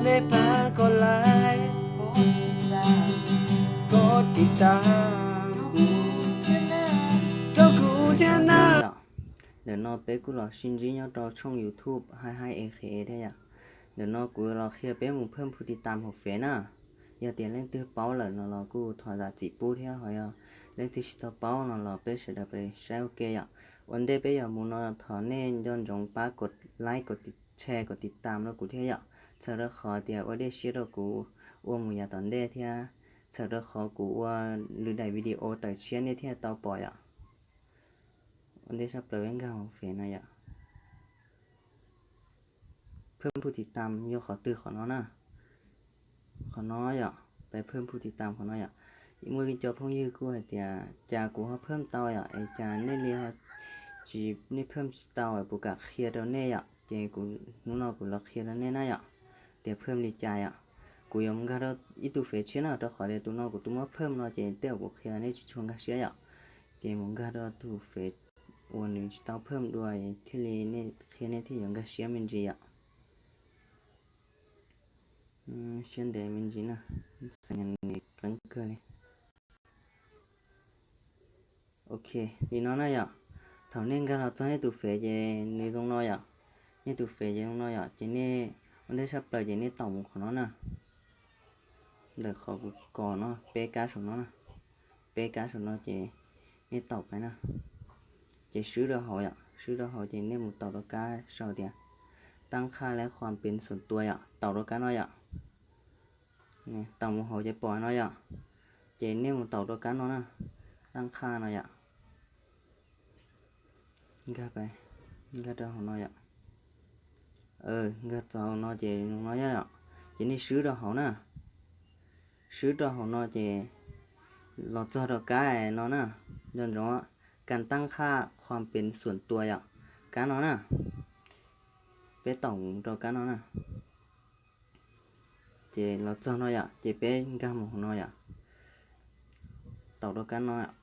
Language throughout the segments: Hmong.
nej pab kos like, kos tiv tam kuv rau kuv thiab na. Ntawm no peb kuj los sib ntsib nyob rau tshooj YouTube Hais Hais E G thiab yom. Ntawm no kuv los qhia peb mus phwj phu tiv tam hauv Fev na. Yog tias leej twg paub lawm no los kuj thov zam txim pub thiab, ho yog leej twg tsis tau paub no los peb sawv daws peb saib ua ke yom. Ua ntej peb yuav mus no thov nej nco ntsoov pab kos like, kos share, kos tiv tam rau kuv thiab yom. Txhawm rau qhov tias ua dej siab rau kuv ua mus yav tom ntej thiab txhawm rau qhov kuv ua lwm daim video tawm tshiab nej thiaj tau pom yom. Ua ntej tshaj plaws peb nkag hauv Fev no yom. Phwj phu tiv tam yog qhov twg qhov no na. Qhov no yom, peb phwj phu tiv tam qhov no yom. Muaj ib co phooj ywg kuj hais tias cas kuv ho phwj tau yom, es cas nej li ho tsis, nej phwj tsis tau es puas kam qhia rau nej yom. Ces kuv hnub no kuv los qhia rau nej na yom, tias phwj li cas yom. Kuv yuav mus nkag rau ib tug Fev tshiab na, rau qhov tias tus no kuv twb muab phwj no ces tej zaum kuv qhia nej tsis tshua nkag siab yom. Ces mus nkag rau tus Fev uas nws tsis tau phwj dua thiaj li qhia nej thiaj yuav nkag siab me ntsis yom. Siab ntev me ntsis na, xav nws qeeb kawg li. Ok, li no na yom. Thaum nej nkag los txog nej tus Fev ces nws zoo no yom. Nej tus Fev ces zoo no yom, ces nej ua ntej tshaj plaws ces nej taum mus qhov no na. Ntawm qhov kuv kos no peb kab saum no na, peb kab saum no ces nej taum pais na. Ces swb rau hauv yom, swb rau hauv ces nej mus taum rau kab sau tias ตั้งค่าและความเป็นส่วนตัว yom, taum rau kab no yom. Taum mus hauv ces pom no yom, ces nej mus taum rau kab no na, ตั้งค่า no yom. Nkag pais, nkag rau hauv no yom. Nkag txog hauv no ces no yom, ces nej swb rau hauv na. Swb rau hauv no ces los txog rau kab no na, nco ntsoov การตั้งค่าความเป็นส่วนตัว yom, kab no na. Peb taum mus rau kab no na. Ces los txog no yom, ces peb nkag mus hauv no yom, taum rau kab no yom.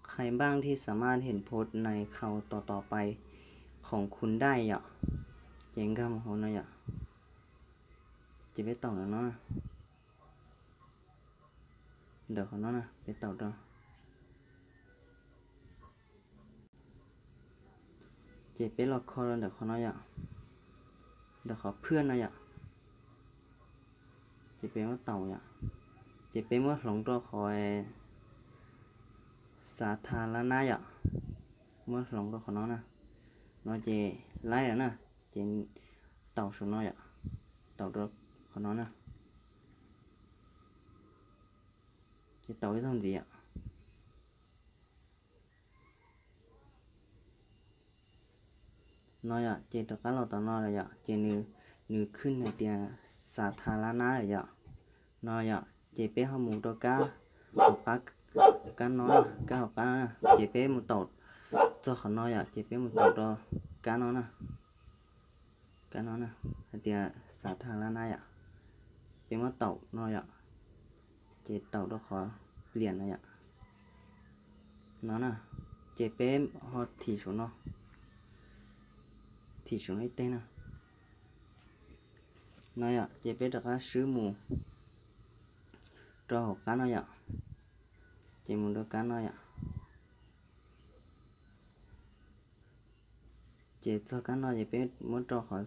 ใครบ้างที่สามารถเห็นโพสต์ในคราวต่อๆไปของคุณได้ yom. Ces nkag mus hauv no yom, ces peb taum ntawm no, ntawm qhov no na, peb taum rau. Ces peb los kho rau ntawm qhov no yom, ntawm qhov phwj no yom. Ces peb muab taum yom, ces peb muab hloov rau qhov สาธารณะ yom, muab hloov rau qhov no na. No ces laib lawm na, ces taum saum no yom, taum rau qhov no na. Ces taum ib zaug ntxiv yom. No yom, ces rov qab los tom no lawm yom, ces nws, nws khwj hais tias สาธารณะ lawm yom. No yom, ces peb ho mus rau kab hauv qab, kab no, kab hauv qab no, ces peb mus taum txog qhov no yom, ces peb mus taum rau kab no na. Kab no na, hais tias สาธารณะ yom, peb muab taum no yom, ces taum rau qhov เปลี่ยน no yom. No na, ces peb ho thim saum no, thim saum no ib teg na. No yom, ces peb rov qab swb mus rau hauv qab no yom, ces mus rau kab no yom. Ces txog kab no ces peb muab rau qhov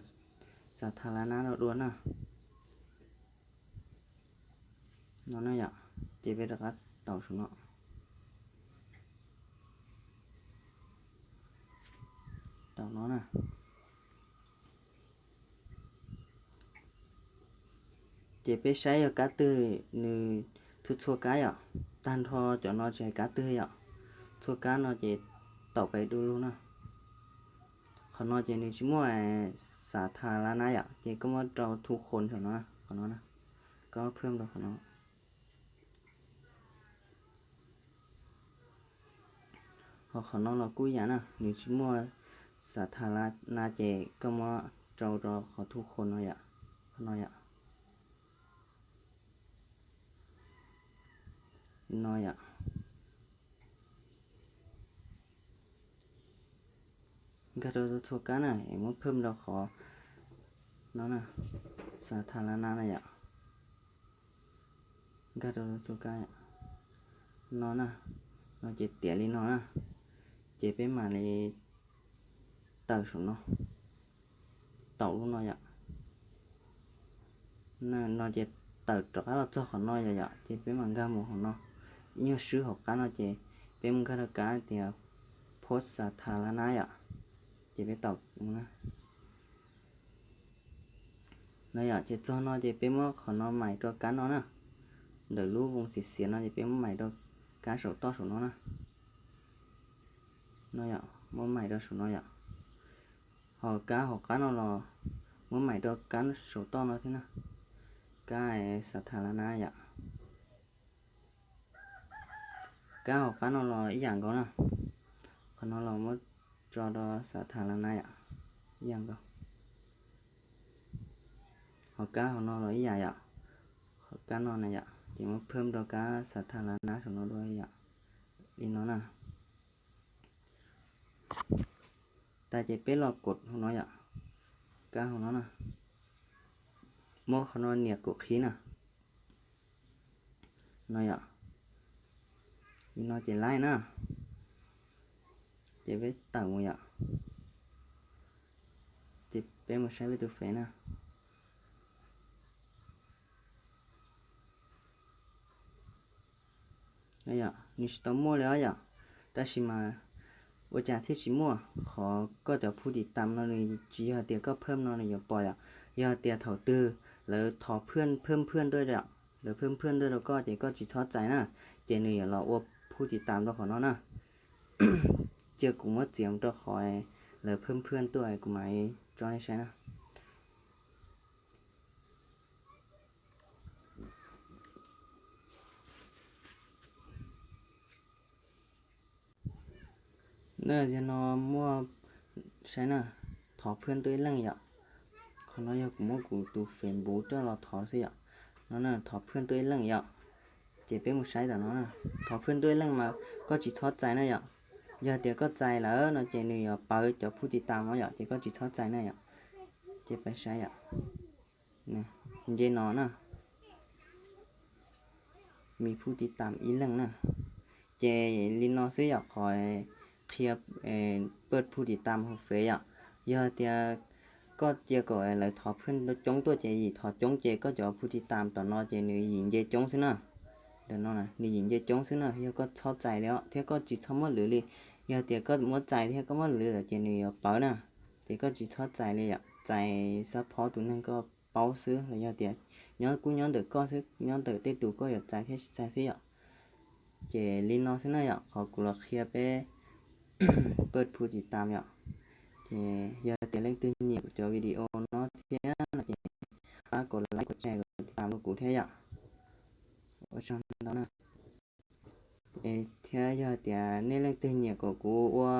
สาธารณะ no dua na. No na yom, ces peb rov qab taum saum no, taum no na. Ces peb saib yog kab twg, nws txhua txhua kab yom, tag nrho cov no tsis hais kab twg yom, txhua kab no ces taum pais du lug na. Qhov no ces nws tsis muaj สาธารณะ yom, ces koj muab rau ทุกคน saum no, qhov no, koj muab เพิ่ม rau qhov no. Ho qhov no los kuj ib yam na, nws tsis muaj สาธารณะ ces koj muab rau rau qhov ทุกคน no yom, qhov no yom. No yom. Nkag rau txhua kab na, es muab เพิ่ม rau qhov No na, xav thas la na na yom. Nkag rau txoj kab no na, no ces tiav li no na, ces peb mam li tawm saum no, tawm lub no yom. No ces tawm rov qab los txog qhov no yom, yom ces peb mam nkag mus hauv no, ib nyuag swb hauv qab no ces peb mus nkag rau kab tias post xav thas la na yom, ces peb tawm no yom, ces txog no ces peb muab qhov no mais rau kab no na, ntawm lub voos xiav xiav no ces peb muab mais rau kab saum toj saum no na. No yom, muab mais rau saum no yom. Ho kab hauv qab no los muab mais rau kab saum toj no thiab na, kab xav thas la na yom. Kab hauv qab no los ib yam nkaus na, qhov no los muab tso rau xav thas la na yom, ib yam nkaus. Ho kab hauv no los ib yam yom, qhov kab no na yom, ces muab phab rau kab xav thas la na saum no dua yom, li no na. Tas ces peb los kaum hauv no yom, kab hauv no na, muab qhov no nias kaum qhib na. No yom, li no ces laib na, ces peb tawm mus yom, ces peb mus saib peb tus fev na. Yom, nws tsis tau muaj li os yom, tab sis mas ua cas thiaj tsis muaj? Qhov koj cov phu tis tas no nws tsis yog tias koj phab no nws yuav pom yom, yog tias thaum twg lawv thov phab phab tuaj yom, lawv phab phab tuaj rau koj ces koj tsis txhob txais na, ces nws yuav los ua phu tis tas rau qhov no na. Cia kuv muab txiav rau qhov lawv phab phab tuaj kuv mam tso nej saib na. Na yog no muaj, saib na, thov phab tuaj ib leej yom. Qhov no yog kuv muab kuv tus Facebook tuaj los thov xwb yom. No na, thov phab tuaj ib leej yom. Ces peb mus saib tom no na, thov phab tuaj ib leej mas koj tsis txhob txais na yom. Yog tias koj txais lawm no ces nws yuav pawv cov phu tis tas no yom, ces koj tsis txhob txais na yom. Ces peb saib yom, nce no na, mis phu tis tas ib leej na. Ces li no xwb yom, qhov qhia pawj phu tis tas hauv fev yom. Yog tias koj cia kom lawv thov phab coob tuaj ces yim thov coob ces kog cov phu tis tas tom no ces nws yim nce coob xwb na. Ntawm no nws yim nce coob xwb na, yog koj txhob txais li os thiab koj tsis txhob muab lwv li. Yog tias koj muab txais thiab koj muab lwv lawm ces nws yuav pawv na. Ces koj tsis txhob txais li yom, txais xab phob tus neeg koj paub xwb los yog tias nyob kuj nyob ntawm koj xwb, nyob ntawm tej tus koj yuav txais thiab tsis txais xwb yom. Ces li no xwb na yom, qhov kuv los qhia peb pawj phu tis tas yom. Ces yog tias leej twg nyiam kuv cov video no thiab no ces pab kom like, kom share, kom tis tas rau kuv thiab yom. Ua tsaug ntau na. Thiab yog tias nej leej twg nyiam kom kuv ua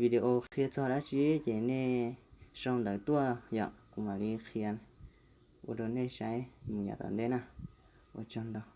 video qhia txog dab tsi ces nej sau ntawv tuaj yom, kuv mam li qhia ua rau nej saib mus yav tom ntej na. Ua tsaug ntau.